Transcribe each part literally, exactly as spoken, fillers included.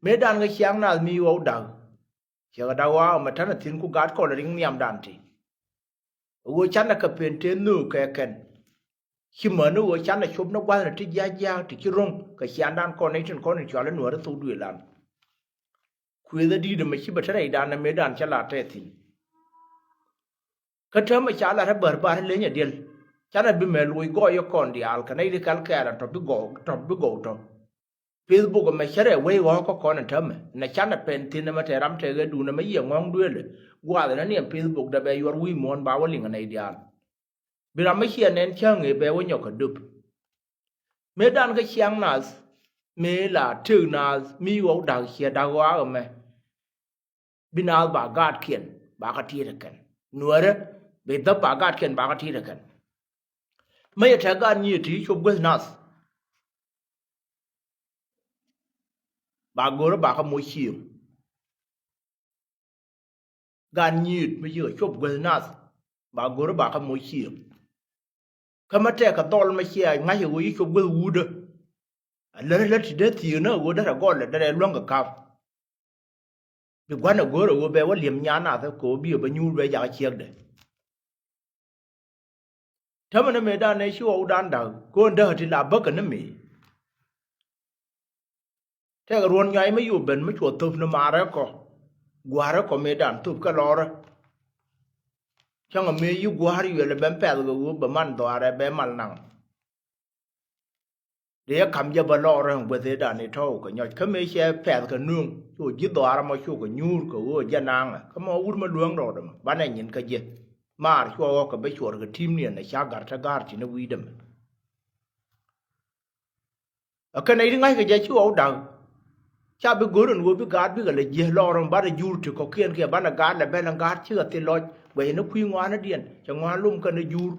Mëëdan kɛ ciaŋ naath mi ɣɔw da̱k. Ciɛ kɛ da̱k ɣɔaa ɛmɛ ta̱nɛ thi̱n ku gaat kɔl riŋ nhiamdan ti. Ɣöö canɛ kɛ pen te nhöök kɛ kɛn. Ci mäni ɣöö canɛ cop ni gua̱thni ti jiaak jiaak ti ci ro̱ŋ kɛ ciaŋdan kɔn ni tin kɔn in cual i̱ Nuääri thok duëëlan. Kuëth ɛ di̱i̱t ɛmɛ ci bɛ te rɛydan ɛ mëëdan cä la tɛth thi̱n. Kä täämɛ ca lat ɛ bär bar leny ɛ diɛl. Canɛ bi mɛ loc gɔɔy ɛ kɔn diaal kɛ nɛy ti kɛl kɛɛl ɛn tɔ̱ bi gɔw tɔ̱ bi gɔw tɔ̱. Facebook ɛmɛ cärɛ wec ɣɔ̱ɔ̱k kä kɔn ɛ täämɛ nɛ canɛ pɛn thi̱n ɛmɛ tɛ ram tɛ ɣɛ duun ɛmɛ yiɛ ŋɔ̱ɔ̱ŋ duëëlɛ. Gua̱a̱th ɛn ɛ niɛm Facebook dɛ bɛ yuɔr wi̱i̱ muɔ̱ɔ̱n ba wä liŋ ɛ nɛy diaal. Bi ram mi ciɛ nɛn cäŋ ëë bɛ wä nyɔk kɛ döp. Mëëdan kä ciaŋ nath mëë la tëk nath mi ɣɔw da̱k ciɛ da̱k ɣɔaa ɛmɛ. Bi naath ba gaatkiɛn ba kä ti̱i̱t ɛ kɛn. Nuäärä bi dhäp ba gaatkiɛn ba kä ti̱i̱t ɛ kɛn. Mä yɛ tɛk gaat nyiet ti cop guäth nath. Ba go̱rä ba kä moc cieŋ. Gaat nyiet mi ci kɛ cop guäth nath ba go̱rä ba kä moc cieŋ. Kä mä tɛk kɛ dhɔl mä cia ŋa̱c ɛ ɣöö ci cop guäth wuudä. A lät lät ti dee thiëëk nä ɣöö derɛ gɔl ɛ derɛ luäŋ kɛ ka̱p. Bi gua̱n ɛ go̱o̱r ɛ ɣöö bɛ wä li̱em nyan nath ɛ ko̱o̱p bi ɛ bä nyuur bɛ jakä ciekdɛ. Täämɛ ni mëëdan ɛ ci ɣɔwdan da̱k ko̱o̱n däk ɛ ti la bäkɛ ni mëë. Tɛkɛ ruɔ̱n nyuay mi yop ben mi cuɔ thöp ni maarɛ kɔ. Gua̱a̱rɛ kɔ mëëdan thöp kɛ lɔrɛ. Cäŋɛ mëë yi gua̱a̱r yuɛl ɛ ben pɛth kɛ ɣöö bɛ man dhɔaarɛ bɛ mal naŋ. Dee yɛ ka̱m jɛ bä lɔɔr ɛn guäth ëëdan i̱ tɔ̱w kɛ nyɔc kä mëë cɛ pɛth kɛ nuŋ cu ji̱ dhɔaar ɛmɔ cu kɛ nyuur kɛ ɣöö jɛ naŋɛ kä mɔ wur mä luäŋ rɔɔdɛ mɔ banɛ nyin kä jɛ. Maar cuɔ ɣɔk kɛ bä cuɔr kɛ ti̱mniɛn ɛ ca ga̱r te ga̱r ti̱n ɛ wi̱i̱dɛ mɛ. Ɛ kɛn ɛ i̱ ti ŋa̱ckɛ jɛ ci ɣɔw da̱k. Ca bi go̱r ɛn ɣöö bi gaat bikɛ lɛ jiäk lɔɔr ɛmɔ banɛ juur ti kɔ̱kiɛn kiɛ banɛ gaat lɛ bɛl ɛn gaat cikɛ thil lɔc guɛcɛ ni kui̱ ŋɔaanädiɛn cɛ ŋɔaan lom kɛn ɛ juur.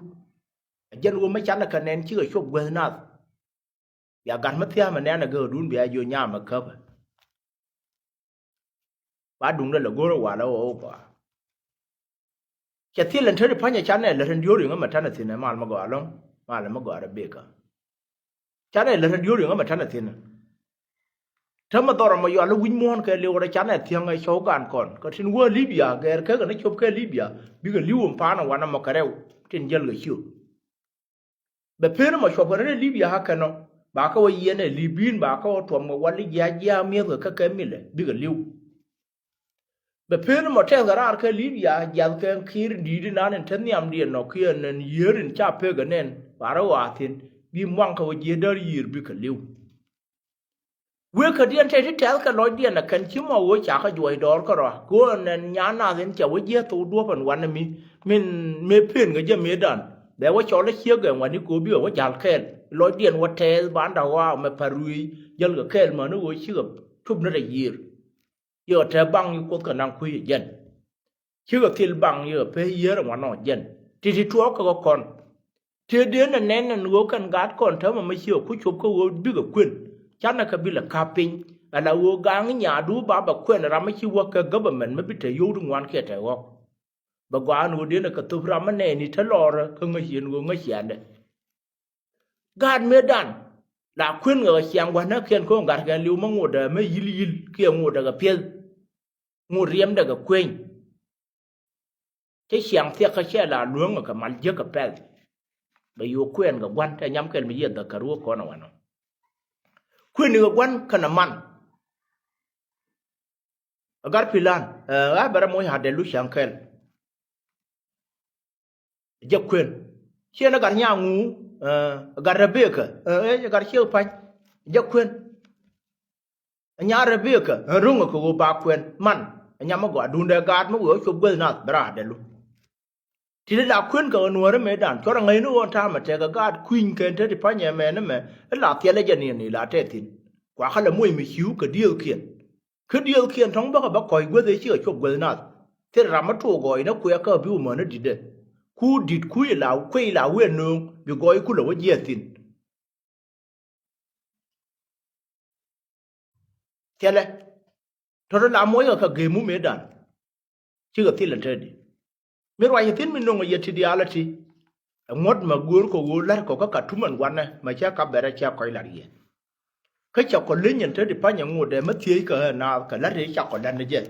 Ɛ jɛn ɣöö mä canɛ kɛ nɛn cikɛ cop guäth nath. Bia gat mä thia̱a̱mɛ nɛn ɛ gäkädun bia jiö nyam ɛ käpɛ. Ba duŋdɛ lɛ go̱rä walɛ ɣɔw gɔaa. Cɛ thil ɛn te ti pa̱nyɛ canɛ lät ɛn diöör iŋä mɛ tanɛ thi̱n ɛ mal mä gɔaa lɔ̱ŋ mal mä gɔaa rɛ bekä. Canɛ lät ɛn diöör iŋä mɛ tanɛ thi̱n ɛ. Täämɛ dhɔrɔ mɔ yual i̱ wi̱c muɔ̱ɔ̱n kɛ liw rɛ canɛ thiäŋ ɛ cɔw gan kɔn kä tin wä Libia gɛɛr kekɛ ni cop kɛ Libia bikɛ li̱w ɛn pa̱a̱n ɛ wanɛ mɔ kɛ rɛw tin jäl kɛ ciö. Bɛ pen mɔ cuɔp kɛ rɛl Libia kä kɛn ɔ ba kä wä yiɛn ɛ Libin ba kä wä tuɔm kɛ wal i̱ jiac jiaak mi̱eth kɛ kä kɛ milɛ bikɛ li̱w. Bɛ pen mɔ tɛth kɛ raar kä Libia jiath kɛ kiir in di̱i̱t inan in te nhiamdiɛn nɔ kiɛ nɛn yiër in ca pek ɛ nɛn ba rɛ ɣɔaa thi̱n bi muaŋ kɛ wä jiëë däär yiër bikɛ li̱w. Wëë kädiɛn tɛy ti tɛ̈th kɛ lɔcdiɛn ɛ kɛn ci mɔ ɣöö ca kɛ juɔc dɔɔr kärɔa kɛ ɣöö nɛn nyan nath in cɛ wä jiäk thok duɔ̱p ɛn wanɛ mi min mëë pen kɛ jɛ mëëdan bɛ wä cɔl ɛ ciek ɛn wani kɛ ɣöö bikɛ wä ja̱l kɛɛl lɔcdiɛn wä tɛɛth bandan ɣɔaa mɛ pa̱r ruëëc jäl kɛ kɛɛl mäni ɣöö cikɛ tup ni rɛy yiër. Yɛ kɛ tɛ̈th baŋ yi kuoth kɛ naŋ kui̱ ɛ jɛn. Cikɛ thil baŋ yɛ pek yiër ɛŋuan ɔ jɛn ti ti tuɔɔk kɛ kɛ kɔn. Tëëdiɛn ɛ nɛn ɛn ɣöö kɛn gaat kɔn täämɛ mɛ ciɛ ku cop kä ɣöö bikɛ kuën canɛ kɛ bilɛ ka̱p piny. Ala ɣöö gaŋ nyaadu ba bɛ kuɛn ram mɛ ci wä kɛ government mɛ bi te yio̱w ti ŋuan kiɛ te ɣɔ̱k. Bɛ gɔaa ɛn ɣöö diɛn ɛ kɛ thöp ram mɛ nɛɛni te lɔɔrä kä ŋäc yɛn ɣöö ŋäc yɛndɛ. Gaat mëëdan la kuën kɛ kɛ ciaŋ gua̱n näkiɛn kä gat kɛn li̱w mä ŋotdɛ mä yi̱l yi̱l kiɛ ŋotdɛ kɛ piɛth. Ŋot riɛmdɛ kɛ kuëny. Cä ciaŋ thiɛk kä cɛ la luäŋ kɛ mal jiäk kɛ pɛl. Bɛ yo̱o̱k kuɛn kɛ gua̱n tɛ nyam kɛl mi yieth dhäk kɛ ruɔ̱k kɔn ɛ wanɔ. Kuëni kɛ gua̱n kɛnɛ man. Ɛ gat pi̱lan ɛ ɣa̱ bɛ rɛ moc ha̱r dɛ lu ciaŋ kɛl. Jɛ kuën ciɛ ni gat nyaŋu ɛ gat rɛ bekä ɛ gat ciek pa̱ny. Jɛ kuën. Nya Rebeka ɛn ro̱ŋ kɛ ɣöö ba kuɛn man ɛ nyam mi gɔaa duundɛ gaat mi wee ɣä cop guäth nath bɛ raadɛ lu. Ti ti la kuën kɛ ɣä nuäärä mëëdan cuɔrɛ ŋäcni ɣöö ta̱a̱mɛ tɛkɛ gaat kui̱ny kɛn te ti pa̱nyɛ mɛn ɛmɛ. Ila thiɛlɛ jɛ niɛn ila tɛth thi̱n kuakä lɛ moc mi ciu kɛ diëëthkiɛn. Kä diëëthkiɛn tɔ̱ŋ bäkɛ bä kɔc guäth ëë cikɛ cop guäth nath. Thil ram mi tuɔɔk gɔɔy ni kuɛ kä bi wä mäni di̱tdɛ. Ku di̱t kui̱ ila kui̱ ila wëë nööŋ bi gɔɔy kulɛ wä jiɛth thi̱n. Thilɛ tɔ̱tɔ̱ la moc kɛ kɛ gemu mëëdan. Cikɛ thilɛ tetdi mi ruac thi̱n mi no̱ŋ yɛ ti diaal ɛ ti. Ɛ ŋuɔ̱t mɛ göör kɛ ɣöö la̱r kɔ kä Katum ɛn wanɛ mɛ cä kap bɛrɛ cä kɔc la̱r yɛ. Kä cakɔ leny ɛn te di panyɛ ŋot ɛ mä thiec kɛ ɣä naath kɛ la̱t ëë cakɔ la̱t ni jɛ.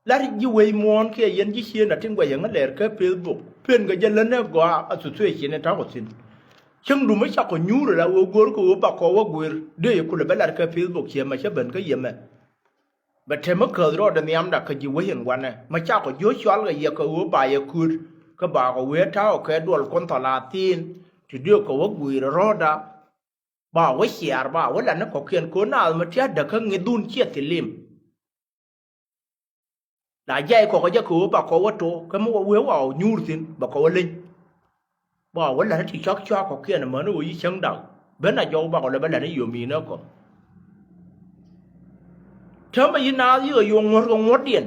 La̱t ji̱ wec muɔ̱ɔ̱n kiɛ yɛn ji̱ cieen a tin guɛc ɛŋä lɛɛr kä Facebook. Pen kɛ jɛ lät ni gɔaa association in ta̱kɔ thi̱n. Cäŋdu mi cakɔ nyuur ala ɣöö go̱o̱r kɛ ɣöö bakɔ wä guir dee yɛ kulɛ bɛ la̱t kä Facebook ciɛ mɛ cä ben kä yɛmɛ. Bɛ tɛmɛ käth rɔɔdɛ nhiamda kä ji̱ wec in wanɛ mɛ cakɔ ji̱ ɣä cual kɛ yɛ kɛ ɣöö ba yɛ kööt kä bakɔ wee ta̱a̱ kɛ duɔl kuɔn thɔl a thiin ti dee kɛ wä guir rɔɔda. Ba wä ciaar ba wä lat ni kɔ̱kiɛn kɛ ɣöö naath mi tia̱t däk kä ŋi̱dhun ciɛ thilim. La jay kɔk jɛ kɛ ɣöö ba kɔ wä tok kä mi wä wee wa nyuur thi̱n ba kɔ wä leny. Ba wä lat ni ti cɔk cɔak kɔ̱kiɛn amäni ɣöö yi cäŋ dak ben a jɔw ba kɔ lɛ bä lat ni yom yi̱n ɛ kɔ. Täämɛ yi naath yikɛ yo̱o̱ŋ ŋuɔ̱t kɛ ŋuɔ̱tdiɛn.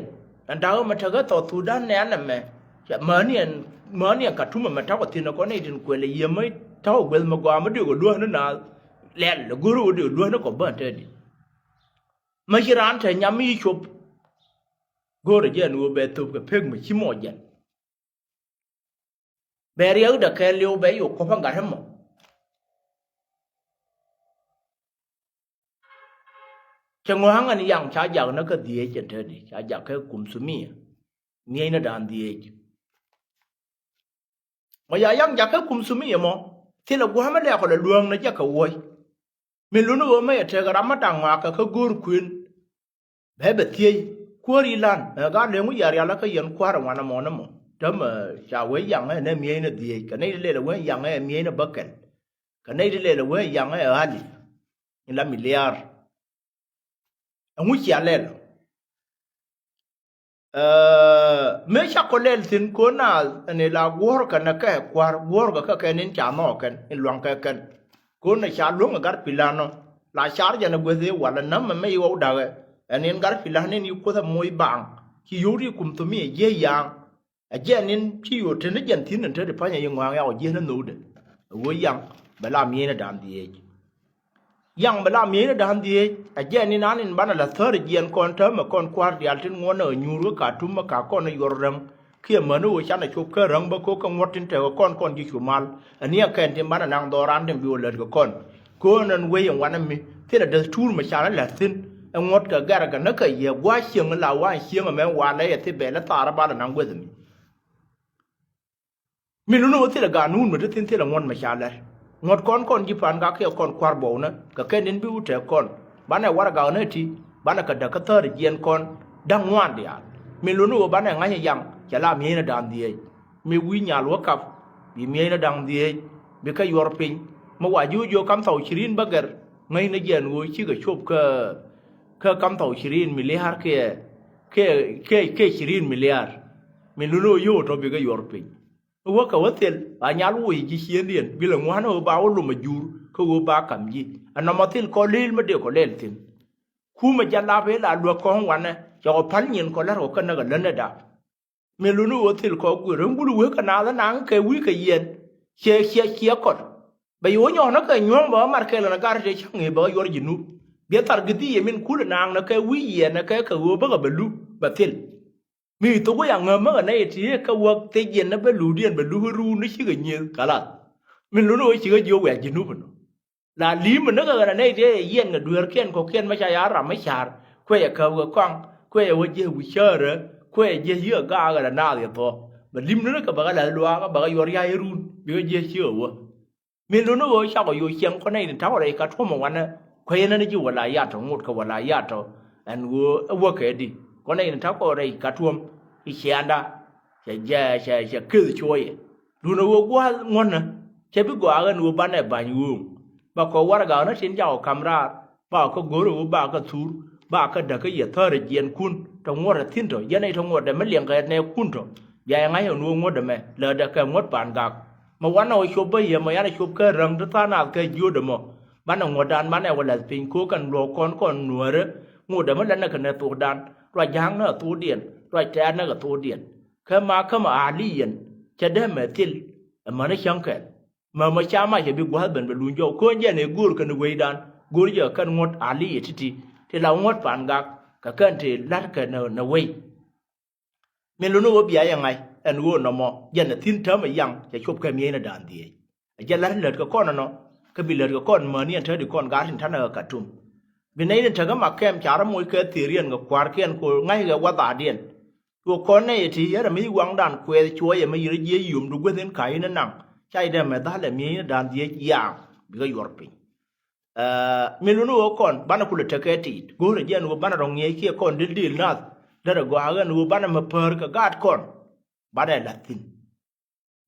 Ɛn da̱k ɛmɛ tekɛ South Sudan nɛɛn ɛmɛ. Cɛ mäni ɛn mäni ɛn Khartoum ɛmɛ ta̱kɔ thi̱n ɛ kɔn nɛy tin kuɛl ɛ yiëë mä ta̱kɔ gueth mɛ gɔaa mä dëëk ɛ luäk ni naath. Lɛl ɛ go̱r ɛ ɣöö dëëk ɛ luäk ni kɔ bä ɛn te di. Mä ci raan te nyam mi ci cop. Go̱o̱rä jɛ ɛn ɣöö bɛ thöp kɛ pek mi ci mɔ jɛn. Bɛ riɛkdɛ kɛɛliw bɛ yo̱o̱k kuɔ̱pä gat ɛmɔ. Cɛ ŋɔ̱a̱ŋ ɛn yaŋ ca jak nä kä dhieec ɛn te di ca jak kɛ kum thumia. Nhiecnä da̱a̱n dhieec. Mɔ ya yaŋ jak kɛ kum thumia mɔ thilɛ gua̱a̱mä lɛɛkɔ lɛ luääŋnä jɛ kɛ wuɔ̱c. Min luni ɣöö mä yɛ tek ram mä da̱ŋ ŋɔakä kä go̱o̱r kuën. Bɛ bɛ thiec kuäär i̱ lan ɛ gat leŋ wi̱c yɛ rial kä yɛn kua̱r ɛ ŋuan ɛmɔ ni mɔ. Täämɛ ca wee yaŋ ɛ nɛ miec ni dhieec kɛ nɛy ti lɛl ɛ wee yaŋ ɛ miec ni bäkɛl. Kɛ nɛy ti lɛl ɛ wee yaŋ ɛ ɣali. In la mi liaar. Ɛŋu cia lɛl. Mëë ca kɔ lɛl thi̱n ko̱n na ɛn ila guɔ̱ɔ̱rkɛ nɛ kɛ kua̱r guɔ̱ɔ̱rkɛ kɛ kɛn in ca nhɔɔk kɛn in luaŋkɛ kɛn. Ko̱n na ca luäŋ ɛ gat pi̱l anɔ la car jɛn ɛ gueth i̱ walɛ nämɛ mɛ i̱ ɣɔw da̱kɛ. Ɛn in gat pi̱l an in i̱ kuoth ɛ moc baaŋ ci yio̱w ti kum thomi ɛ jiɛ yaaŋ. Ɛ jiɛn in ci yo̱o̱ teni jɛn thi̱n in te ti pa̱nyɛ i̱ ŋɔaŋ yakɔ jiɛn ɛ nhökdɛ. Ɛ ɣöö yaŋ bɛ la mi̱eec ni da̱a̱n dhieec. Yaŋ bɛ la mi̱eec ni da̱a̱n dhieec ɛ jɛn in an in banɛ la thäär jiɛn kɔn täämɛ kɔn kua̱r diaal tin ŋuɔ̱n ɛ nyuur kä Khartoum ɛ ka kɔn ɛ yuɔr räŋ. Kiɛ mäni ɣöö canɛ cop kä räŋ bä ko̱k kä ŋuɔ̱t tin tekɛ kɔn kɔn ji̱ cu mal ɛ ni ɛ kɛn tin banɛ naŋ dhɔran tin bi ɣöö lät kɛ kɔn. Ko̱n ɛn wec in wanɛ mi thilɛ däth tuur mɛ canɛ la̱th thi̱n. Ɛ ŋuɔ̱t kɛ gɛrkɛ näkɛ yɛ gua̱a̱c cieŋ la wa̱a̱ny cieŋ ɛmɛ walɛ yɛ thi bɛl ɛ thaar ɛ bal ɛ naŋ gueth ɛmi. Min luni ɣöö thilɛ ganuun mi te thi̱n thilɛ ŋuɔ̱t mi ca lɛr. Ŋuɔ̱t kɔn kɔn ji̱ pa̱a̱n gak kiɛ kɔn kua̱r buɔwnä kɛ kɛn in bi wut tɛk kɔn banɛ warɛ gaknä ti banɛ kɛ däk kä thäär jiɛn kɔn da̱ŋ ŋuan diaal. Min luni ɣöö banɛ ŋa̱c ɛ yaŋ cɛ la mi̱eec ni da̱ŋ dhieec. Mi wi̱i̱ nyal wä kap bi mi̱eec ni da̱ŋ dhieec bi kɛ yuɔr piny. Mi wa ji̱ wä jiök kam thɔw cirin bä gɛr ŋäcnä jiɛn ɣöö cikɛ cop kä kä kam thɔw cirin miliar kiɛ kiɛ kiɛ cirin miliar. Min luni ɣöö yio̱w tɔ bi kɛ yuɔr piny. Wä kɛ wä thil a nyal woc ji̱ ciëndiɛn bi lɛ ŋua̱n ɣöö ba wä lom a jur kä ɣöö ba kam ji̱. Ɛnɔmɔ thil kɔ lëël mä dee kɔ lɛl thi̱n. Kumɛ jɛ lap ëë la luäk kɔ̱ŋ wanɛ cɛ kɔ pa̱l nyin kɔ lär kɔ kä näk ɛ länäda. Min luni ɣöö thil kɔ guir ɣän gul wek kɛ naath ɛ naŋ kɛ wi̱i̱ kɛ yɛn. Ciɛ ciɛ ciɛ kɔt bɛ yo̱o̱ nyɔ̱ɔ̱n ɛ kɛ nyuɔ̱ŋ bɛ ɣä mar kɛl ɛn ɛ gar tëë cäŋ ëë bɛ ɣä yuɔr ji̱ nup. Biɛ thar gi̱dhi yɛ min kul ɛ naŋ nɛ kɛ wi̱i̱ yɛn ɛ kɛ kɛ ɣöö bäkɛ bɛ lu bɛ thil. Mi thok wä ya ŋäm mä kɛ nɛy ti kä wäk thec yɛn ni bä luudiɛn bɛ luk iruun ni cikɛ nyieth kalath. Min luni wä cikɛ jiök wiac ji̱ nup inɔ. La li̱m mi ni kɛ ɣän a nɛy ti ɛ yɛn kɛ dueerkiɛn kɔ̱kiɛn mä ca ya ram mi ca̱r kuɛ yɛ käp kɛ kɔaŋ kuɛ yɛ wä ji̱ wi̱c cäärä kuɛ yɛ ji̱ yi̱ kɛ gaak ɣän a naath yɛ thuɔ̱k. Bɛ li̱m ni ni kɛ bɛ kɛ la̱th luaak bɛ kɛ yuɔr ya̱c iruun bikɛ ji̱ cikɛ wä. Min luni ɣöö cakɔ yo̱o̱ ciɛŋ kɔn nɛy tin ta̱kɔ rɛy Khartoum ɛ wanɛ kuecä nän ji̱ wala yatɔ ŋot kɛ wala yatɔ. Ɛn ɣöö ɛ wäkɛ di kɔn nɛy tin ta̱kɔ rɛy Khartoum i̱ ciɛŋda cɛ jɛ cɛ cɛ keth cuɔyɛ. Duundɛ ɣöö gua̱a̱th ŋuɔ̱nä cɛ bi gɔaa ɣän ɣöö banɛ ba̱ny ɣööŋ. Ba kɔ warɛgaknä tin cakɔ ka̱m raar ba kä go̱rä ɣöö ba kä thur ba kä däk kä yɛ thäärä jiɛnkun tɔ ŋuɔ̱t ɛ thi̱n tɔ yɛn nɛy tɔ ŋuɔ̱tdɛ mi liɛŋkɛ nɛɛkun tɔ. Bia yɛ ŋa̱c ɛn ɣöö ŋuɔ̱tdɛ mɛ lätdɛ kɛ ŋuɔ̱t pa̱a̱n gak. Mɛ wanɛ wä cop bä yɛ mɛ yanɛ cop kä räŋ ti tha̱a̱ŋ naath kɛ jiötdɛ mɔ. Banɛ ŋuɔ̱tdan banɛ wä la̱th piny ko̱o̱k kɛn luɔ̱ɔ̱k kɔn kɔn nuäärä. Ŋotdɛ mɛ lɛn nɛ kɛ nɛ thokdan ruac ja̱a̱ŋ nɛ kɛ thokdiɛn ruac tɛ̈r nɛ kɛ thokdiɛn. Kä ma kä mɛ a̱a̱li yɛn cɛ dee mɛ thil. Ɛ mäni cäŋ kɛl mɛ mɛ ca mac ɛ bi gua̱a̱th ben bɛ luny jɔw ko̱n jɛn ɛ go̱o̱r kɛn wecdan. Go̱o̱r jɛ kɛn ŋuɔ̱t a̱a̱li yɛ ti̱ti̱ ti la ŋuɔ̱t pa̱a̱n gak kɛ kɛn ti la̱t kɛ nɛ wec. Min luni ɣöö bia yɛ ŋa̱c ɛn ɣöö nɔmɔ jɛn ɛ thi̱n täämɛ yaŋ cɛ cop kɛ mi̱eecnɛ da̱a̱n dhieec. Ɛ jɛ la̱t lät kɛ kɔn ɛnɔ kä bi lät kɛ kɔn mäni ɛn te di kɔn gaat tin ta̱nɛ ɣä Khartoum. Bi nɛy ni tekɛ ma kɛm ca rɔ moc kɛ thiriɛn kɛ kua̱rkiɛn kɛ ŋa̱ckɛ wädhaadiɛn. Cuɔ kɔn nɛy ɛ ti yɛrɛ mi ci waŋdan kuɛth cuɔyɛ mi yir jiɛ yum du gueth in ka̱c in naŋ. Ca idɛ mɛ dhalɛ miecni da̱a̱n dhiec yaaŋ bikɛ yuɔr piny. Ɛ, mi luni ɣöö kɔn banɛ kulɛ tekɛ tiit go̱o̱rɛ jiɛn ɣöö banɛ rɔ ŋiɛc kiɛ kɔn dil dil nath. Derɛ gɔaa ɣän ɣöö banɛ mɛ päär kɛ gaat kɔn. Banɛ la̱th thi̱n.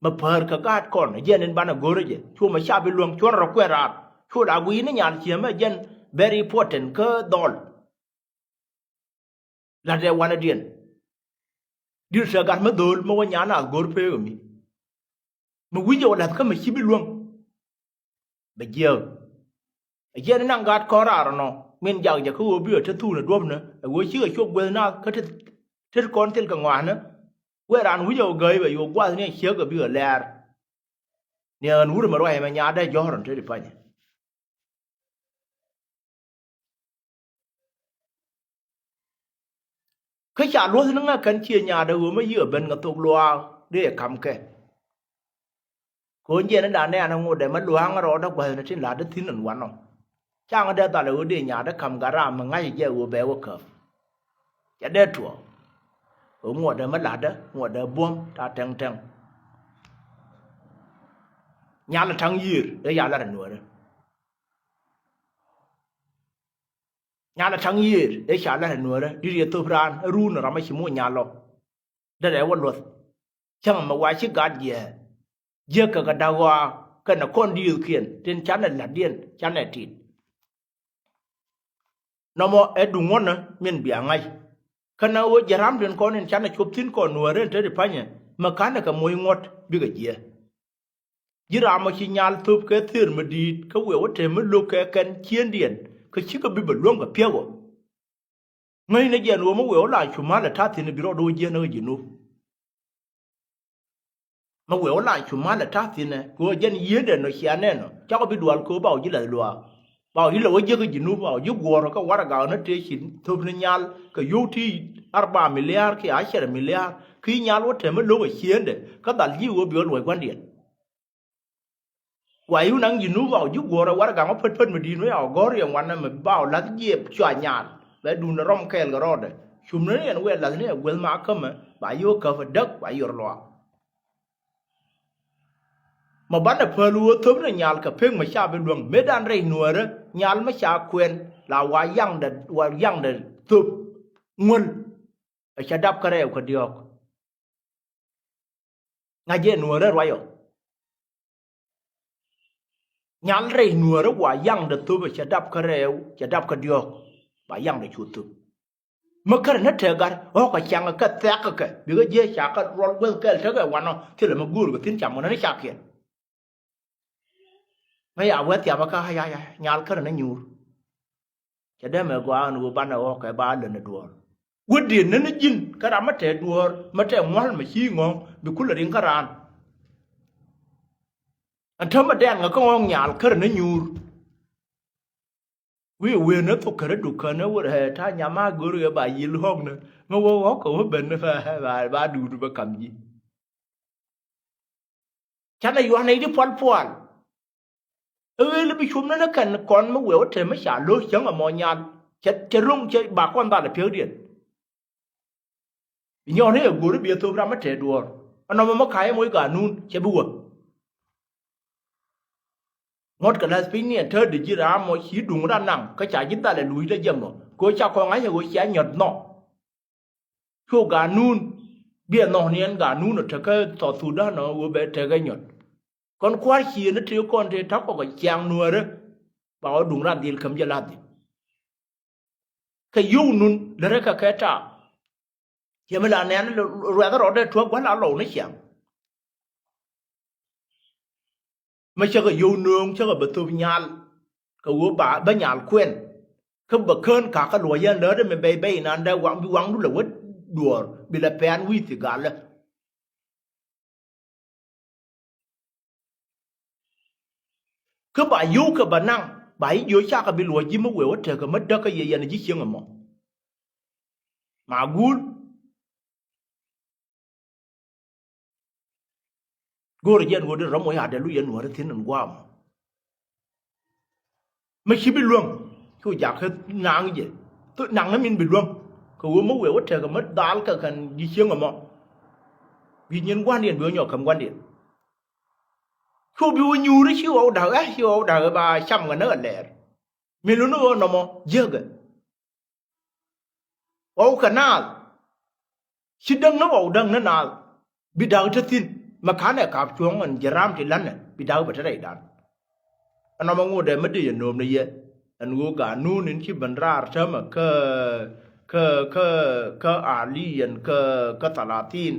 Mɛ päär kɛ gaat kɔn jiɛn in banɛ go̱o̱rɛ jɛ cuɔ mɛ ca bi luäŋ cuɔn rɔ kuɛn raar. Cuɔ la gui̱i̱ni nyal ciɛ mɛ jiɛn very important kä dhɔl. La̱t ɛ wanɛdiɛn. Di̱t sɛ gat mi dho̱o̱l mi wä nyan a go̱r pek ɛ mi. Mi wi̱cɛ wä la̱th kä mi ci bi luäŋ. Bɛ jiääk. Ɛ jiɛn inaŋ gat kɔn raar ɛnɔ min jak jɛ kä ɣöö bi ɛ te thuun ɛ duɔ̱pnɛ ɛ ɣöö cikɛ cop gueth naath kä te te kɔn thil kɛ ŋɔaanä. Wee raan wi̱cɛ wä gäi bɛ yo̱o̱k gua̱thni ɛ ciek ɛ bikɛ lɛɛr. Ni ɣän wurɛ mɛ ruac ɛmɛ nyaatdä jɔ̱ɔ̱r ɛn te di pa̱nyɛ. Kä ca luɔ̱th ni ŋäk kɛn cië nyaatdä ɣöö mä yiëë ben kɛ thok luaak dee ɛ ka̱m kɛ. Kɛ ɣöö jiɛn in la nɛɛn ɛ ŋotdɛ mä lua̱a̱ŋ rɔɔdä gua̱thni tin la̱tdä thi̱n ɛn wanɔ. Caŋ dee dhal ɛ ɣöö dee nyaatdä ka̱m gat raam mi ŋa̱c jɛ ɣöö bɛ wä käp. Cɛ dee tuɔɔk. Ɣöö ŋuɔ̱tdɛ mä la̱tdä ŋuɔ̱tdɛ buɔ̱m ta̱a̱ tɛŋ tɛŋ. Nyal ta̱ŋ yiër ëë ca la̱t ɛ nuäärä. Nyal a ta̱ŋ yiëër ëë ca la̱t ɛ nuäärä di̱t yɛ thop raan ɛ ruun ram a ci moc nyal lɔ. Derɛ wä luɔth. Cäŋ mɛ wa ci gat jiɛɛr. Jiäk kɛ kɛ da̱k ɣɔaa kɛnɛ kɔn diëëthkiɛn tin canɛ la̱tdiɛn canɛ tit. Nɔmɔ ɛ duŋ ŋuɔ̱nä min bia ŋa̱c. Kɛnɛ ɣöö jɛ ramdiɛn kɔn in canɛ cop thi̱n kɔn nuäärä in te ti pa̱nyɛ mɛ ka̱nɛ kɛ moc ŋuɔ̱t bikɛ jiɛɛr. Ji̱ ram ɔ ci nyal thöp kɛ thër mi di̱i̱t kä wëë wä te mi lo̱k kɛ kɛn ciëndiɛn kä cikɛ bi bɛ luäŋ kɛ piɛk ɔ. Ŋäcnɛ jɛn ɣöö mi wëë wä la cu mal ɛ ta̱thi̱n bi rɔɔdɛ wä jiɛn ɛ ɣä ji̱ nup. Mi wëë wä la cu mal ɛ ta̱thi̱n ɛ kɛ ɣöö jɛn yiëëdɛ nɔ cia nɛn ɔ cakɔ bi dual kɛ ɣöö ba wä ji̱ la̱th luaak. Ba wä ji̱ lɛ wä jiäk ɛ ji̱ nup ba wä ji̱ guɔ̱ɔ̱r kä warɛgak ni tëë ci thöp ni nyal kɛ yio̱w ti arba miliar kiɛ acɛrɛ miliar ki nyal wä te mi lo̱k ɛ ciëndɛ kä dhal ji̱ ɣöö bi wä luɔ̱c gua̱ndiɛn. Wa i̱ wun aŋ ji̱ nup ba wä ji̱ guɔ̱ɔ̱r ɛ warɛgak ŋɔ pät pät mi di̱i̱t mi ya wä gɔ̱r yɛ ŋuan ɛmɛ ba wä la̱th jiɛp cua nyal bɛ duundɛ rɔm kɛɛl kɛ rɔɔdɛ. Cum ni ɛn wɛɛ la̱th ni ɛ gueth ma kämɛ ba yio̱o̱k käp ɛ däk ba yɔr luaak. Mɛ banɛ päl ɣöö thöp ni nyal kɛ pek mɛ ca bi luäŋ mëëdan rɛy nuäärä nyal mɛ ca kuɛn la wa yaŋdɛ wa yaŋdɛ thöp ŋuäl. Ɛ cɛ dap kä rɛɛw kä diɔ̱ɔ̱k. Ŋa̱c jɛ nuäärä ruacɔ. Nyal rɛy nuäärä wa yaŋdɛ thöp ɛ cɛ dap kä rɛɛw cɛ dap kä diɔ̱ɔ̱k. Ba yaŋdɛ cu thöp. Mi kärɛ ni tëë gat ɣɔ̱kɛ ciaŋ kɛ thɛk kɛ bikɛ jiɛ ca kɛ ruɔl gueth kɛl tekɛ wanɔ thilɛ mi go̱o̱r kɛ thi̱n cam kɛ ni cakiɛn. Ŋäc a wee thiapä kä aya aya nyal kärä ni nyuur. Cɛ dee mɛ gɔaa ɛn ɣöö banɛ ɣɔ̱kɛ ba lön ɛ duɔ̱ɔ̱r. Wä diet ni ni ji̱n kä ram mi tɛɛ duɔ̱ɔ̱r mi tɛɛ ŋua̱l mɛ ci ŋɔ̱ŋ bi kulɛ riŋ kä raan. Ɛn täämɛ dɛn ŋä kä ŋɔ̱ŋ nyal kärä ni nyuur. Wi̱i̱ wëë ni thok kärä dukän ni wur ɛ ta̱a̱ nyam a go̱r ɣɛ ba yi̱l ɣɔ̱knä ŋä wä ɣɔ̱kɛ wä ben ni ba ba duut bä kam ji̱. Canɛ yuan nɛy di pual pual. Ɛ ɣöö li bi cuɔm ni ni kɛn kɔn mi wëë wä te mi ca lo̱c cäŋ ɛmɔ nyal cɛ cɛ lo̱ŋ cɛ ba kɔn dhal ɛ piäkdiɛn. Nyɔɔni ɛ go̱ri bi ɛ thop ram mi te duɔ̱ɔ̱r ɛnɔmɔ mi ka̱c ɛmɔ i̱ ganun cɛ bi wä. Ŋuɔ̱tkɛ la̱th piny ni ɛn täätdɛ ji̱ ram mɔ ci duŋ ran naŋ kä ca ji̱ dhal ɛ luucdä jɛ mɔ kɛ ɣöö ca kɔn ŋa̱c ɛ ɣöö cia nyɔ̱t nhɔk. Cu ganun biɛ nhɔk ni ɛn ganun ɔ tekä South Sudan ɔ ɣöö bɛ tekɛ nyɔt. Kɔn kua̱r ciëëni tëë kɔn tëë ta̱k kɔk ɛ ciaŋ nuäärä ba ɣɔ̱ duŋ ran dhil käm jɛ la̱th dhil. Kɛ yio̱w nun lärä kɛ kɛ ta̱a̱. Ciɛ mi la nɛn ruɛth rɔɔdɛ tuäk gua̱l a lɔw ni ciaŋ. Mi cä kɛ yio̱w nööŋ cä kɛ bɛ thöp nyal kɛ ɣöö ba bä nyal kuɛn. Kä bɛ kään kakä luɔ̱c yɛn lätdä mi bɛy bɛy inan dee waŋ bi waŋdu lɛ wä duɔ̱ɔ̱r bi lɛ pɛn wi̱i̱ thi̱ galä. Kä ba yio̱w kɛ bä naŋ ba i̱ jiö cakɛ bi luɔ̱c ji̱ mi wëë wä tekɛ mi däk kä yɛ yɛn ji̱ cieŋ ɛmɔ. Magul. Go̱o̱rä jɛ ɛn ɣöö dee rɔ̱m wä ya̱ dee luc ɛn nuäärä thi̱n ɛn gua̱a̱m. Mi ci bi luäŋ Cu jakä naŋ jɛ. Thok naŋ ni min bi luäŋ. Kɛ ɣöö mi wëë wä tekɛ mi dhal kɛ kɛn ji̱ cieŋ ɛmɔ. Bi nyin gua̱ndiɛn bi wä nyɔk käm gua̱ndiɛn. Cu bi wä nyuuri ci ɣɔw da̱k ɛ, ci ɣɔw da̱k ɛ ba cam kɛ ni ɣä lɛɛr. Mi luni ɣöö nɔmɔ jiäkɛ. Ɣɔw kɛ naath. Ci däŋ ni ɣɔw däŋ ni naath. Bi da̱k te thi̱n. Mɛ ka̱n ɛ ka̱p cuɔ̱ŋ ɛn jɛ ram ti la̱nɛ. Bi da̱k bɛ te rɛydan. Ɛn nɔmɔ ŋot ɛ mi dee yɛ nööm ni yɛ. Ɛn ɣöö ganun in ci ben raar täämɛ kä, kä, kä, kä aliɛn kä, kä thalathin.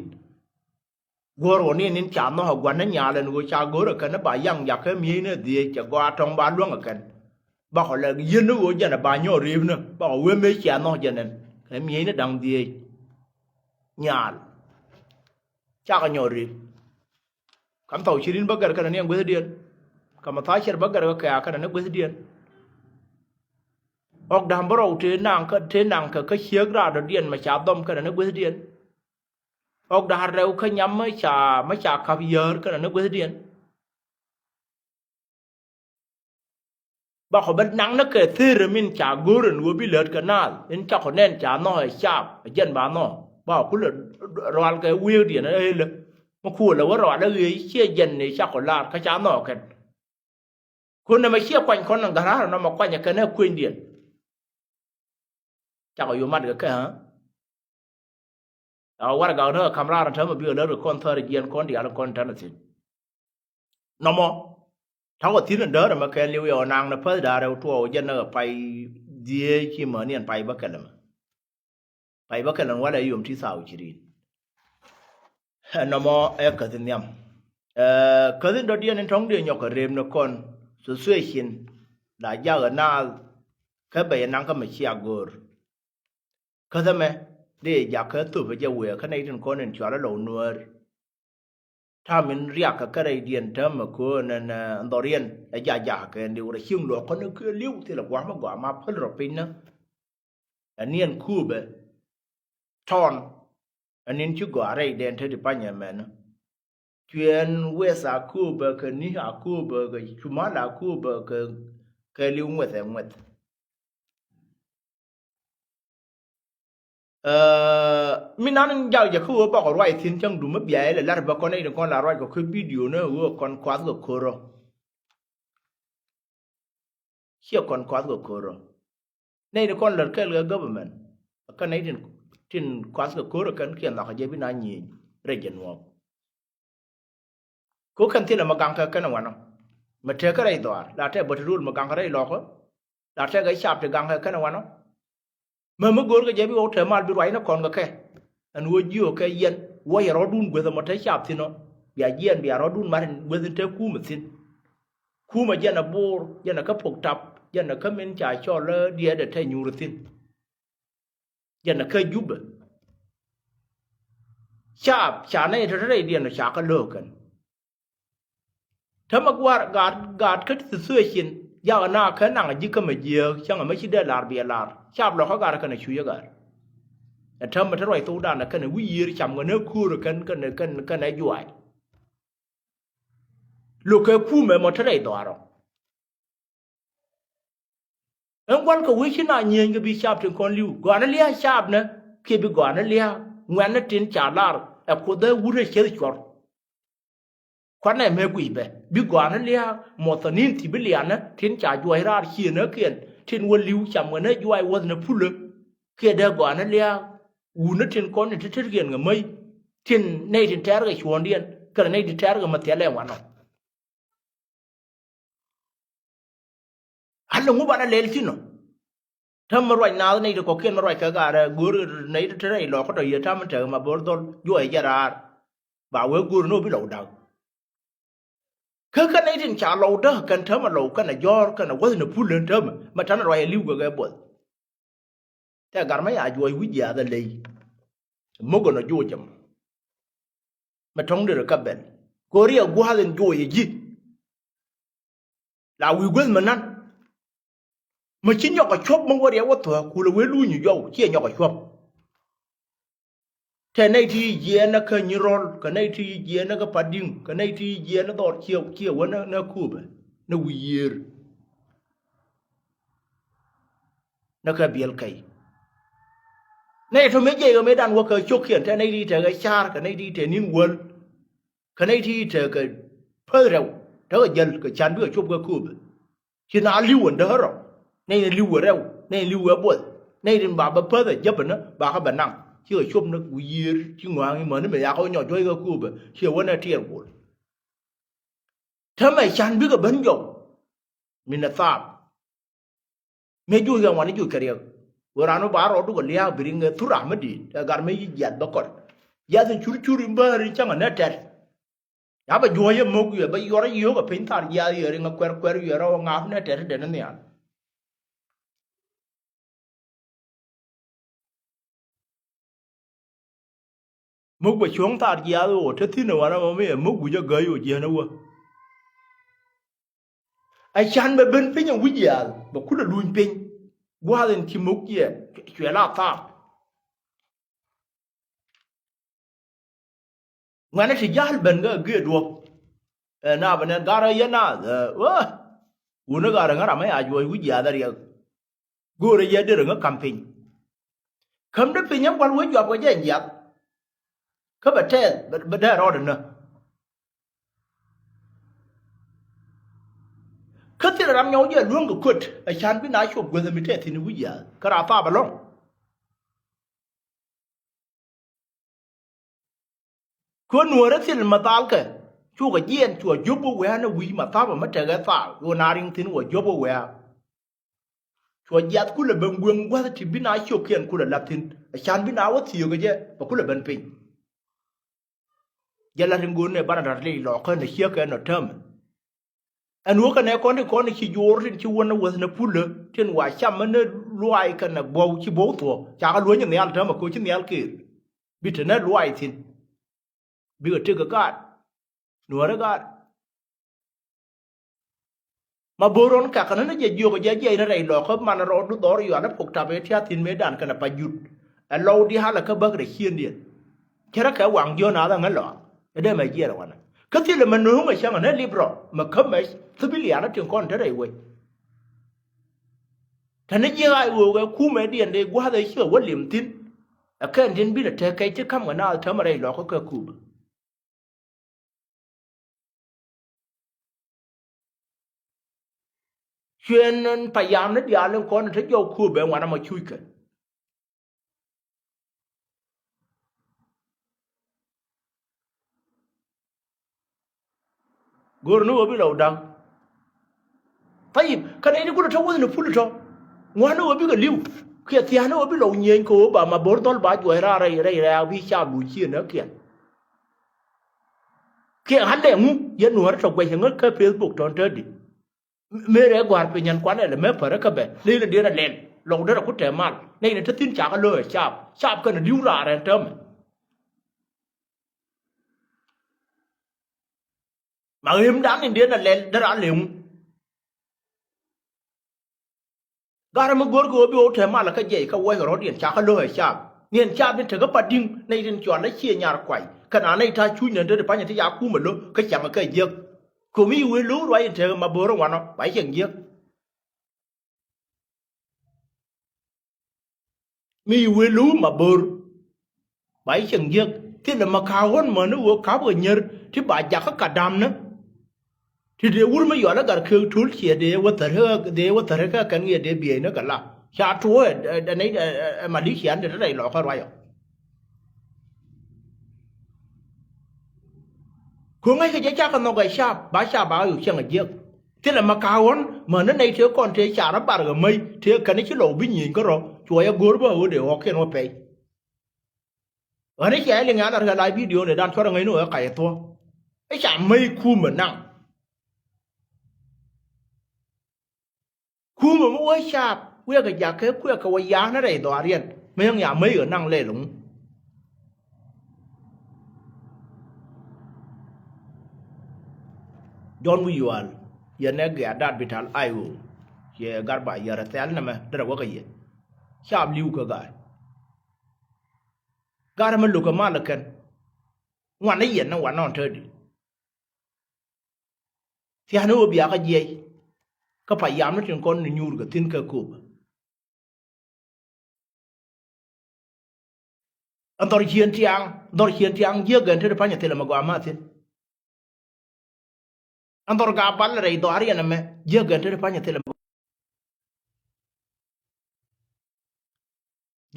Guɔ̱r ɣɔni nin ca nhɔk ɛ gua̱n ni nyal ɛn ɣöö ca go̱r ɛ kɛn ni ba yaŋ jakä mi̱eecni dhiec cɛ gɔaa tɔ̱ŋ ba luäŋ ɛ kɛn. Bakɔ lɛ yieen ni ɣöö jɛn ɛ ba nyɔk ri̱i̱pni bakɔ wee mëë cia nhɔk jɛn ɛn kɛ mi̱eecni da̱ŋ dhiec. Nyal. Cakɔ nyɔk ri̱i̱p. Kam thɔw ci ri̱n bä gɛr kɛnɛ ni ɛn guethdiɛn. Kam thɔw ciɛr bä gɛr kɛ kɛnɛ ni guethdiɛn. Ɣɔk da̱a̱m bä rɔw tëë naŋ kä, tëë naŋ kɛ kä ciek raadɔ̱diɛn mɛ ca dhɔm kɛnɛ ni guethdiɛn. Ɣɔk da̱a̱r rɛw kä nyam mä ca, mä ca ka̱p yäär kɛnɛ ni guethdiɛn. Bakɔ bä naŋ ni kɛ thirɛ min ca go̱o̱r ɛn ɣöö bi lät kɛ naath in cakɔ nɛn ca nhɔk ɛ caap ɛ jɛn ba nhɔk. Bakɔ kulɛ rual kɛ wi̱i̱kdiɛn ɛ ɣelä. Mi kuɔlɛ wä rual ɛ ɣëë ciɛ jɛn ni cakɔ lar kä ca nhɔk kɛn. Kun nɛmɛ ciɛ kuany kɔn ni gara̱r nɔmɔ kuanyɛ kɛn ɛ kuenydiɛn. Cakɔ yo̱ mat kɛ kɛ ɣä. A warɛgak ni ɣä ka̱m raar ni täämɛ bikɛ lät kɛ kɔn thäär jiɛn kɔn diaal kɔn tɛn thi̱n. Nɔmɔ ta̱kɔ thi̱n in däär ɛmɛ kɛɛliw yɛ ɣä naŋ ni päth da̱a̱r rɛw tuɔɔk jɛn ni ɣä pay dhieec ci mäni ɛn pay bä kɛl ɛmɛ. Pay bä kɛl ɛn walɛ yom ti thaw ci ri̱n. Ɛ nɔmɔ ɛ käthi nhiam. Ɛ käthi dɔ̱diɛn in tɔ̱ŋdiɛn nyɔk kɛ rem ni kɔn. Situation la jakä naath kä bɛ yɛ naŋ kä mɛ cia go̱o̱r. Käthɛ mɛ dee jakä thop ɛ jɛ wëë kä nɛy tin kɔn in cual ɛ lɔw nuäär. Ta̱a̱ min riakä kä rɛydiɛn täämɛ köön ɛn, ɛ, dhɔriɛn ɛ jajakä kɛ liw rɛ cieŋ luɔk kɔn ɛ kɛ liw thilɛ gua̱a̱m ɛ gɔaa ma päl rɔ piny nä. Ɛ niɛn kuupɛ tɔn ɛ niɛn ci gɔaa rɛydɛn te ti panyɛ mɛn. Cuɛn weth a kuupɛ kɛ ni a kuupɛ kɛ cumal a kuupɛ kɛ, kɛ liw ŋuɛth ɛ ŋuɛth. Ɛ, mi nan jak jɛ kä ɣöö bakɔ ruac thi̱n cäŋ dum mi biaɛ lɛ lar bä kɔn nɛy tin kɔn la ruac kɔ kä bidio ni ɣöö kɔn kuath kɛ ko̱rä. Ciɛ kɔn kuath kɛ ko̱rä. Nɛy tin kɔn lät kɛɛl kɛ government kä nɛy tin, tin kuath kɛ ko̱rä kɛn kiɛ nhɔakä jɛ bi na nyieny rɛy jɛ nuɔɔk. Ko kɛn thilɛ mɛ gaŋkɛ kɛn wanɔ. Mɛ tëëkä rɛy dhɔaar la tɛ bä ti rul mɛ gaŋkɛ rɛy lɔkä. La tɛkɛ cap ti gaŋkɛ kɛn wanɔ. Mɛ mi go̱o̱rkɛ jɛ bi ɣɔw te mal bi ruacni kɔn kɛ kɛ. Ɛn ɣöö jiöökɛ yɛn wä yɛ rɔ̱dun gueth ɛmɔ te cap thi̱n ɔ. Bia jiɛn bia rɔ̱dun mat in gueth in te kumɛ thi̱n. Kumɛ jɛn ɛ Bor, jɛn ɛ kä Pok Tap, jɛn ɛ kä min ca cɔl ɛ diɛɛdɛ te nyuur thi̱n. Jɛn ɛ kä Jubɛ. Cap ca nɛy tɔ̱tɔ̱ rɛydiɛn ɔ ca kä lo̱o̱k kɛn. Tämɛ gua̱a̱r gaat, gaat kä situation jakä na kä naŋ ji̱ kä mɛ jiääk cäŋ ɛmɛ ci dee lar biɛ lar. Cap lɔ kä gaat kɛn ɛ cuc ɛ gaat. Ɛ tämɛ te ruac thokdan ɛ kɛn ɛ wi̱i̱ yiër cam kɛn ɛ köör ɛ kɛn, kɛn, kɛn, kɛn ɛ juac. Lo̱kɛ kumɛ mɔ te rɛy dhɔaarɔ. Ɛn gua̱n kɛ wec ci na nyieenykɛ bi caap tin kɔn li̱w gɔaa ni lia̱a̱ caapnɛ kiɛ bi gɔaa ni lia̱a̱ ŋuɛ̈tni tin ca lar ɛ Kuoth ɛ wut ɛ cieth cuɔr. Kuanɛ mëë guic bɛ bi gɔaa ni lia̱a̱ muɔthɔnin ti bi lianɛ tin ca juɔc raar ciënäkiɛn tin wä li̱w cam ɣän ɛ juac wäthni pulä. Kiɛ dee gɔaa ni lia̱a̱ wutni tin kɔn in te tetkiɛn kɛ mäc tin nɛy tin tɛ̈rkɛ cuɔ̱ɔ̱ŋdiɛn kɛnɛ nɛy tin tɛ̈rkɛ mäthialɛ wanɔ. Halɛ ŋu banɛ lɛl thi̱n ɔ. Täm mi ruac naath nɛy ti kɔ̱kiɛn mi ruac kɛ gaarɛ go̱o̱r nɛy ti te rɛy lɔɔk kä tɔ yiëë ta̱a̱ mi tekɛ ma bo̱r dhɔl juɔc jɛ raar. Ba wee go̱o̱r ni ɣöö bi lɔw da̱k. Kä kɛn nɛy tin ca lɔw däk kɛn täämɛ lɔw kɛnɛ jɔ̱ɔ̱r kɛnɛ wäthni pul len täämɛ mɛ ta̱nɛ ruac ɛ li̱w kɛ kɛ buɔth. Tɛ gar mɛ ya juɔc wi̱c jiaath ɛ ley. Mok ɛn ɔ joc ɛmɔ. Mɛ tɔ̱ŋ derɛ kä bɛl. Kɛ ɣöö riɛk gua̱a̱th in joc ɛ ji̱. La wi̱i̱ guäth mɛ na̱n. Mɛ ci nyɔk ɛ cuɔ̱p mɛ wä riɛk wä thuɔ̱k kulɛ wee luuny ɛ jɔw ciɛ nyɔk ɛ cuɔ̱p. Tɛ nɛy ti jiɛɛn ɛ kä Nyirɔl kɛ nɛy ti jiɛɛn ɛ kä Padi̱ŋ kɛ nɛy ti jiɛɛn ɛ dhɔr ciɛ, ciɛ wä nɛ, nɛ Kuupɛ nɛ wi̱i̱ yiëër. Nɛ kɛ biɛl kɛy. Nɛy tɔ mëë jiɛc ɣä mëëdan wä kɛ cio̱kiɛn, te nɛy ti tekɛ ca̱r, kɛ nɛy ti te ni̱n wäl, kɛ nɛy ti tekɛ päth rɛw, tekɛ jäl kɛ can bikɛ cop kɛ kööbä. Ci na li̱w ɛn däärɔ, nɛy ni li̱w ɛ rɛw, nɛy ni li̱w ɛ buɔth, nɛy tin ba bä päth ɛ jäpänä ba kä bɛ naŋ. Cikɛ cop ni wi̱i̱ yiër ci ŋɔaŋ i̱ mäni mëë yakɛ wä nyɔk juɔ̱c kɛ kööbä, ciɛ wä nɛ tiɛɛr guɔl. Täämɛ can bikɛ ben jɔw. Min ɛ thaap. Mëë juuc kɛ ŋuan i̱ juuc kɛ riɛk. Ɣöö raan mi ba rɔɔdu kɛ lia̱a̱k bi riŋ ɛ thur ram mi di̱i̱t ɛ gat mi ci jiath bä kɔt. Jiath in cur cur in bäär in cäŋ ɛ nɛ tɛt. Ya bɛ juɔ̱ɔ̱c ɛ mo̱k wiɛ bɛ yuɔr ɛ yio̱o̱k ɛ piny thar jiath yɛ riŋ ɛ kuɛr kuɛr wiɛ rɔw ɛ ŋa̱a̱p nɛ tɛt ɛ dɛn ɛ nhial. Muk bɛ cuɔ̱ŋ thar jiaath ɣöö te thi̱n ɛ wanɛ mɔ mi ɛ muk wi̱c ɛ gäi ɣöö jiɛn ɛ wä. Ɛ can bɛ ben piny ɛ wi̱c jiaath bɛ kulɛ luny piny. Gua̱a̱th in ci muk jiɛɛn cuɛ la thaap. Ŋuɛ̈nɛ ti ja̱l ben kä gëë duɔ̱p. Ɛ na bɛ nɛn garä yɛn naath ɛ wä. Wuni garä ŋä ram ɛ a juɔc wi̱c jiaath ɛ riɛk. Go̱o̱rɛ jɛ derɛ ŋä ka̱m piny. Käm dee piny ɛ gua̱l wee juap kɛ jɛ nyiath. Kä bɛ tɛth bɛ dee rɔɔdɛ nä. Kä thilɛ ram nyɔk jɛ luäŋ kɛ köt ɛ can bi na cop guäth ɛ mi tɛth thi̱n wi̱c yath kä raa thaap ɛlɔ̱ŋ. Kɛ nuäärä thil ma thalkɛ cukɛ jiɛɛn cua jiöp wä wɛ̈ɛ̈n ɛ wi̱i̱ ma thaapä mä tekɛ thaal ɣöö na riŋ thi̱n wä jiöp wä wɛ̈ɛ̈. Cua jiath kulɛ ben gueŋ gua̱th ti bi na cio̱kiɛn kulɛ la̱th thi̱n ɛ can bi na wä thiöökä jɛ bɛ kulɛ ben piny. Jɛ la̱t in go̱o̱r nɛ banɛ da̱t lic lɔɔkä nɛ ciekɛ nɔ täämɛ. Ɛn wä kɛnɛ kɔn ti kɔn ci jo̱o̱r tin ci wä nɛ wäth nɛ pulä tin wa cam mɛ nɛ luaac kɛnɛ buɔw ci buɔw thuɔ̱ɔ̱ cakɛ luäny nhial täämɛ koci nhial ker. Bi te nɛ luaac thi̱n. Bikɛ tekɛ gaat. Nuäärä gaat. Ma bo̱o̱r ɣän kɛkɛ ni ni jɛ jiök jɛ jiɛc ni rɛy lɔkä man rɔɔdu dhɔr yual ɛ pok tap ɛ tia̱a̱ thi̱n mëëdan kɛnɛ pa jut. Ɛ lɔw diaal ɛ kä bäk rɛ ciëndiɛn. Cärä kɛ waŋ jiön a dhäŋ ɛ lɔaak ɛ dee mɛ jiɛɛr ɛ wanɛ. Kä thilɛ mɛ nööŋ ɛ cäŋ ɛ ni lip rɔ mɛ kämɛ thäpilian ɛ tin kɔn te rɛy wec. Te ni jiɛk a i̱ ɣöök ɛ kumɛ diɛn dee gua̱a̱th ɛ ciɛ wä lim thi̱n. Ɛ kɛn tin binɛ te kɛc ti ka̱m kɛ naath täämɛ rɛy lɔkä kɛ kup. Cuɛ nɛn payam ni diaal in kɔn in te jɔw kuöp bɛ ŋuan amɔ cuc kɛ. Go̱r ni ɣöö bi lɔw da̱ŋ. Tayip, kä nɛy ti kulɛ tɔ̱ wäth ni pul tɔ̱. Ŋuan ni ɣöö bikɛ li̱w kiɛ thia̱a̱n ni ɣöö bi lɔw nyieny kɛ ɣöö ba ma bo̱r dhɔl ba juɔc raar rɛy rɛy rɛy a bi caap luc ciënäkiɛn. Kiɛ ɣa̱n dee ŋu yɛn nuɔ̱ɔ̱ri tɔ guɛc ŋä kä Facebook tɔ̱n tädi. Mëë rɛ gua̱a̱r piny ɛn kuanɛ lɛ mɛ pärä kä bɛ nɛy ni diɛn ɛ lɛl lɔk derɛ ku tɛm mal nɛy ni te thi̱n cakɛ lo̱o̱ ɛ caap caap kɛn ɛ li̱w raar ɛn täämɛ. Ma ɣemdan in diɛn ɛ lɛl derɛ a lɛ ŋu. Garɛ mi go̱o̱rkɛ ɣöö bi ɣöö te malä kä jiɛc kä wuɔckɛ rɔ̱diɛn cakɛ lo̱k ɛ caap. Niɛn caap in tekä pa di̱ŋ nɛy tin cɔal ɛ ciɛ nyar kuay. Kɛ na nɛy ta̱a̱ cuc nɛn te ti pa̱nyɛ ti ca kumɛ lo̱k kä cäŋɛ kɛ jiäk. Ko̱mi yi wëë lo̱k ruac in tekä ma bo̱o̱r in wanɔ ba cieŋ jiäk. Mi yi wëë lo̱k ma bo̱o̱r. Ba yi cieŋ jiäk thilɛ ma ka̱a̱k ɣɔ̱n mäni ɣöö ka̱pkɛ nyier ti ba jakä ka da̱mni. Ti dee wur mi yɔal i̱ gat kek to̱l ciɛ dee wä thäri dee wä thäri kä kɛn ŋiɛ dee bieyni kɛ la ca tuɔɔk ɛ nɛy ɛ Malaysia ni te rɛy lɔkä ruacɔ. Ko̱ ŋäckɛ jɛ cakɛ nhɔk ɛ cap ba cap ba ɣöö cieŋ ɛ jiäk. Thilɛ ma ka̱a̱k ɣɔ̱n mäni nɛy tëë kɔn tëë car ɛ bar ɣä mäc tëë kɛn ci lɔw bi nyieny kärɔ̱ cuɔ yɛ go̱o̱r bä ɣöö dee ɣɔ̱kiɛn wä pɛy. Ɣän i̱ cia liŋ an a rɛ la bidio ni dan cuɔr ŋäcni ɣä kac thuɔ̱. I̱ ca mäc kumä naŋ. Kumä mi wä caap wiɛkɛ jakä kuɛkɛ wä ya̱a̱n rɛy dhɔaariɛn mi yäŋ ya mäc ɣä naŋ lɛl ŋu. Jɔn wi̱i̱ yual yɛn ɛ gɛ̈t dat bi tal ay ɣöö ciɛ gar ba yɛr ɛ thɛl nɛmɛ derɛ wäkä yɛ. Caap li̱w kä ga̱a̱c. Garɛ mi lo̱kɛ mal ɛ kɛn ŋuan ni yɛn ni wanɔn tädi. Thia̱a̱n ni ɣöö bia kä jiɛc kä pa yam ni tin kɔn ni nyuur kɛ thi̱n kɛ köpä. Ɛn dhɔr ciën tiaŋ, dhɔr ciën tiaŋ jiäk gɛn te ti pa̱ny ɛ thilɛ mɛ gɔaa ma thi̱n. Ɛn dhɔr gap bal rɛy dhɔaar yɛn ɛmɛ jiäk gɛn te ti pa̱ny ɛ thilɛ mɛ gɔaa.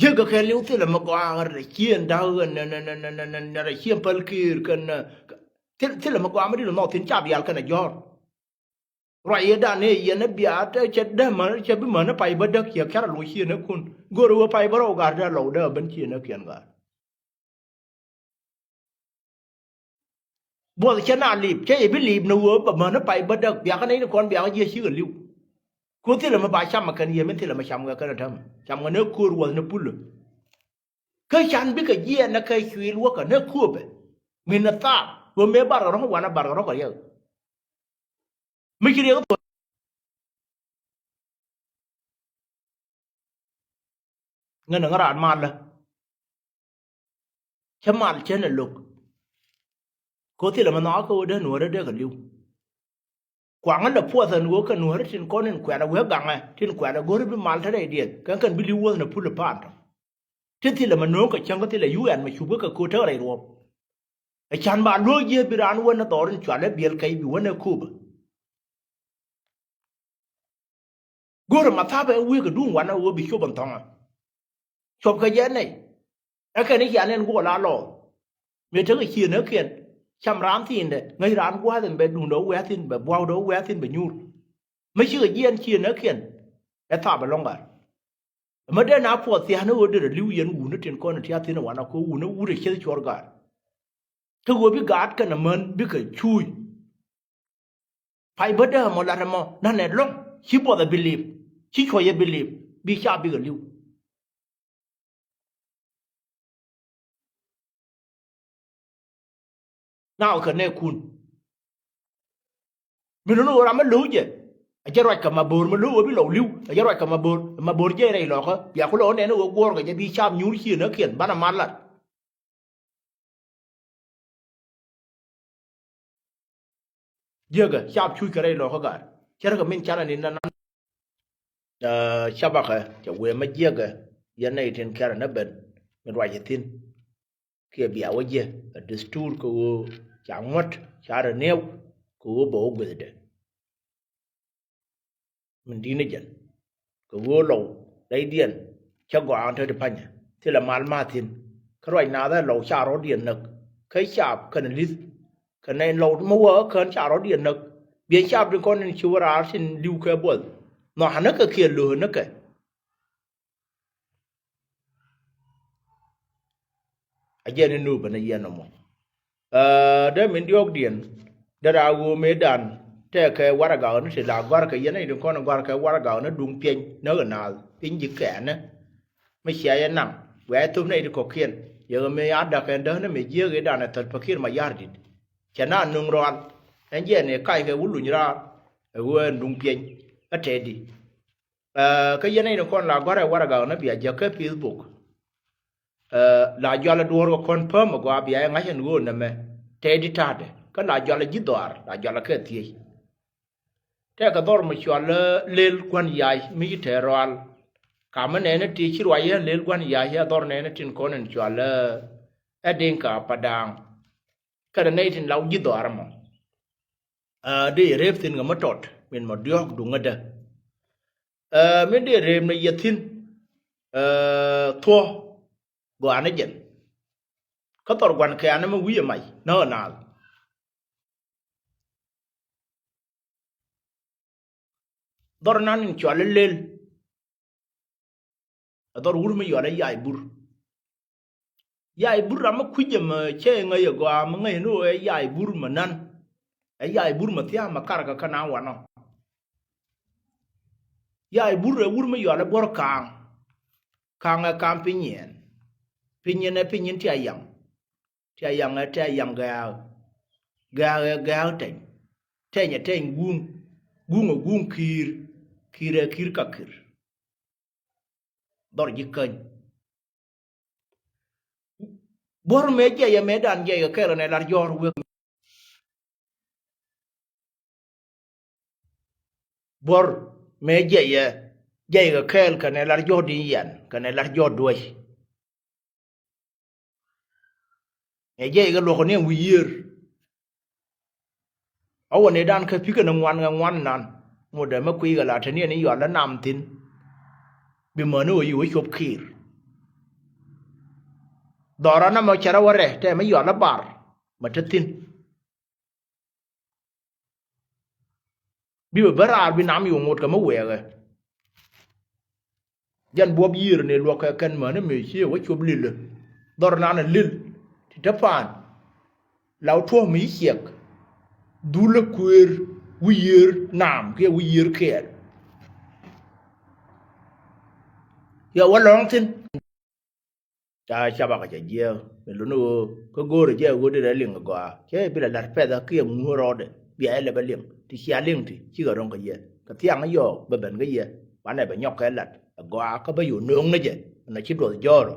Jiäk gɛ kɛ li̱w thilɛ mɛ gɔaa rɛ ciën da̱k ɣän nɛ nɛ nɛ nɛ nɛ rɛ ciën päl ki̱i̱r kɛn nɛ thil- thilɛ mɛ gɔaa mi di̱t ɛ nhɔk thi̱n ca bial kɛn ɛ jɔ̱ɔ̱r. Ruac yɛ dan ëë yɛn ɛ biaat ɛ cɛ dee män cɛ bi män ɛ pay bä däk ciɛ kɛr ɛ lo̱c ciënäkun. Go̱o̱rɛ wee pay bä rɛw ga̱r dee lɔw dee ɛ ben ciënäkiɛn ga̱r. Buɔth cɛ na lip cɛ yɛ bi lip ni wee bä män ɛ pay bä däk biakä nɛy ni kɔn biakä jiɛ cikɛ li̱w. Ku thilɛ mɛ ba cam ɛ kɛn yɛ min thilɛ mɛ cam kɛ kɛn ɛ täm cam kɛ ni ko̱o̱r wuɔth ni pulä. Kä can bikɛ jiɛɛn nɛ kɛ cuil wäkä nɛ kuɔpɛ. Min nɛ thaap wä mëë barkɛ rɔ̱k wanɛ barkɛ rɔ̱k kɛ riɛk. Mi ci riɛk thuɔ̱k ŋän ŋä raan malä. Cä mal cän ɛ lo̱k. Ko̱ thilɛ mɛ nhɔakä wä dee nuɔ̱ɔ̱rä dee kɛ li̱w. Kuaŋä lɛ puɔth ɛn ɣöö kɛ nuääri tin kɔn in kuɛ̈rɛ wee gaŋɛ tin kuɛ̈rɛ go̱ri bi mal te rɛydiɛn kɛn kɛn bi li̱w wuɔ̱th ni pul i̱ pa̱a̱n tɔ̱. Ti thilɛ mɛ no̱o̱ŋ kɛ cäŋ kä thilɛ UN mɛ cupkä kɛ ko̱t te rɛy ruɔ̱p. Ɛ ca̱n ba luɔ̱ɔ̱k jiɛ bi raan wä ni dhɔr in cual ɛ biɛl kɛc bi wä ni ko̱pä. Go̱rɛ ma thapɛ wek kɛ duŋ wanɛ wä bi cop in thɔŋä. Cop kɛ jɛ nɛy. Ɛ kɛn i̱ cia nɛn guɔ la lɔɔth. Mëë tekɛ ciënäkiɛn cam raan thi̱i̱ndɛ ŋäc raan gua̱a̱th in bɛ duundɛ wä wɛ̈ɛ̈th in bɛ bua̱wdɛ wä wɛ̈ɛ̈th in bɛ nyuur. Mi cikɛ jiɛɛn ciënäkiɛn ɛ thap ɛlɔ̱ŋ gat. Mä dee na puɔth thia̱a̱n ɣöö derɛ li̱w yɛn wuni tin kɔn ɛ tia̱a̱ thi̱n ɛ wanɛ ko̱ wuni wut ɛ cieth cuɔr gaat. Kä ɣöö bi gaat kɛnɛ män bikɛ cuuc. Pay bä dee ɛmɔ lat ɛmɔ nanɛ lɔ̱ŋ ci buɔth ɛ bi li̱p ci cuɔ̱c ɛ bi li̱p bi ca bikɛ li̱w. Naw kɛ nɛɛkun. Mi nuni ɣöö ram mi lo̱w jɛ a jɛ ruac kɛ ma bo̱o̱r mi lo̱w ɣöö bi lɔw li̱w a jɛ ruac kɛ ma bo̱o̱r ma bo̱o̱r jɛ rɛy lɔkä bia ku lɔw nɛn ɣöö guɔ̱ɔ̱r kɛ jɛ bi caap nyuur ciënäkiɛn banɛ mal lat. Jiäkɛ cap cuc kɛ rɛy lɔkä gaat cärkɛ min canɛ ni nanan. Ɛ, cabakɛ cɛ wëë mä jiäkɛ yɛn nɛy tin kɛrɛ ni ben mi ruac thi̱n. Kiɛ bia wä jiɛ ɛ dustur kɛ ɣöö ca ŋuɔ̱t ca rɛ niɛw kɛ ɣöö bɛ wä guethdɛ. Min di̱t ni jɛn kɛ ɣöö lɔw rɛydiɛn cä gɔaa ɣän te ti pa̱nyɛ thilɛ mal ma̱a̱ thi̱n. Kä ruac naath ɛ lɔw ca rɔ̱diɛn näk kä caap kɛn li̱th kɛ nɛy lɔw mi wä kä kään ca rɔ̱diɛn näk. Biɛ caap tin kɔn in ci wä raar tin li̱w kɛ buɔth nhɔakä näk kɛ kiɛ lo̱o̱k näk kɛ. A jɛn in nupä ni yɛn nɔmɔ. Ɛ, dee min diɔ̱ɔ̱kdiɛn dee raa ɣöö mëëdan tɛɛkɛ warɛgak ni ti la gɔ̱a̱rkɛ yɛn nɛy tin kɔn in gɔ̱a̱rkɛ warɛgak ni duŋ piɛny näk ɛ naath piny ji̱ kɛɛnä. Mi cia yɛ naŋ wiaa yɛ thop nɛy ti kɔ̱kiɛn yɛ ɣä mëë ya da̱k ɛn däk ni mëë jiääk ëëdan ɛ thäl Pakir Mayardit. Cɛ na nuŋ rɔal ɛn jɛn ëë kackɛ wä luny raar ɛ ɣöö ɛn duŋ piɛny ɛ tɛɛdi. Ɛ, kä yɛn nɛy ni kɔn la gɔ̱a̱r ɛ warɛgak ni bia jäk kä Facebook. Ɛ, la jual ɛ duɔ̱ɔ̱r kɛ kɔn pääm ɛ gɔaa bia yɛ ŋa̱c ɛn ɣöö nɛmɛ tɛɛdi ta̱a̱dɛ kä la jual ɛ ji̱ dhɔaar la jual ɛ kɛ thiec. Tɛkɛ dhɔr mi cɔal ɛ Lel Gua̱n Yac mi ci tɛɛr rɔal. Kamä nɛɛni ti ci ruac yɛ Lel Gua̱n Yac yɛ dhɔr nɛɛni tin kɔn in cɔal ɛ Diŋka Padaaŋ. Kɛnɛ nɛy tin la wä ji̱ dhɔaar ɛmɔ. Ɛ, dee yɛ reep thi̱n kɛ mi tɔt min mɔ diɔ̱ɔ̱k duŋädä. Ɛ, min dee reep ni yɛ thi̱n, ɛ, thuɔ̱k gɔaa ni jɛn. Kä thɔr gua̱n kɛ̈ɛ̈n ɛmɛ wi̱i̱ ɛ mac näk ɛ naath. Dhɔr nan in cɔal i̱ Lel. Ɛ dhɔr wur mi yɔal ɛ Yay Bur. Yay Bur ram mi kui̱c ɛmɛ cɛ ŋäc ɛ gɔaa mi ŋäc ni ɣöö ɛ Yay Bur mɛ nan. Ɛ Yay Bur mɛ thia̱a̱ mɛ karkɛ kä na wanɔ. Yay Bur ɛ wur mi yɔal ɛ Buɔ̱r Ka̱a̱ŋ. Ka̱a̱ŋ ɛ ka̱a̱ŋ piny yɛn. Piny yɛn ɛ piny in ti a yaŋ. Ti a yaŋ ɛ ti a yaŋ gɛ̈ɛ̈k. Gɛ̈ɛ̈k ɛ gɛ̈ɛ̈k tɛny. Tɛny ɛ tɛny guŋ. Guŋ ɛ guŋ ki̱i̱r. Ki̱i̱r ɛ ki̱i̱r ka ki̱i̱r. Dhɔr ji̱ käny. Buɔ̱r mëë jiɛc ɛ mëëdan jiɛc kɛ kɛl ɛn ɛ lar jɔ̱ɔ̱r wek. Buɔ̱r mëë jiɛc ɛ jiɛc kɛ kɛl kɛn ɛ lar jɔ̱ɔ̱r di̱n yɛn kɛn ɛ lar jɔ̱ɔ̱r duäc. Ɛ jɛ ikɛ luɔk ni wi̱i̱ yiër. A wä ni dan kä pikɛ ni ŋuan kɛ ŋuan nan ŋut dee mi kui̱ kɛ la te ni ɛn i̱ yual lä nam thi̱n. Bi mäni ɣöö yi wä cop kiir. Dhɔra na mɛ cɛ rɛ wä rɛ tɛ mi yual lä bar mɛ te thi̱n. Bi bɛ bä raar bi nam yi wä ŋot kɛ mi wɛɛkɛ. Jɛn buɔp yiër ni luɔk kɛ kɛn mäni mëë cië wä cop lilä. Dhɔr nan ɛ lil ti te paan. La wä tuɔ̱ɔ̱m mi ciɛk. Dhulä kuëër wi̱i̱ yiër nam kiɛ wi̱i̱ yiër kɛɛl. Yɛ wä lɔ̱ŋ thi̱n. Ca cabak ca jiɛɛk mi luni ɣöö kä go̱o̱rä jɛ ɣöö derɛ liŋ ɛ gɔaa cɛ bi la la̱t pɛthä kiɛ ŋuäär rɔɔdɛ bia jɛ lɛ bä liŋ ti cia liŋ ti cikɛ ro̱ŋ kä yɛ kɛ thiaŋ yɔɔk bɛ ben kä yɛ. Banɛ bɛ nyɔk kɛ lat ɛ gɔaa kä bä yo̱o̱ nööŋ ni jɛ ɛn a ci duɔth jɔɔrä.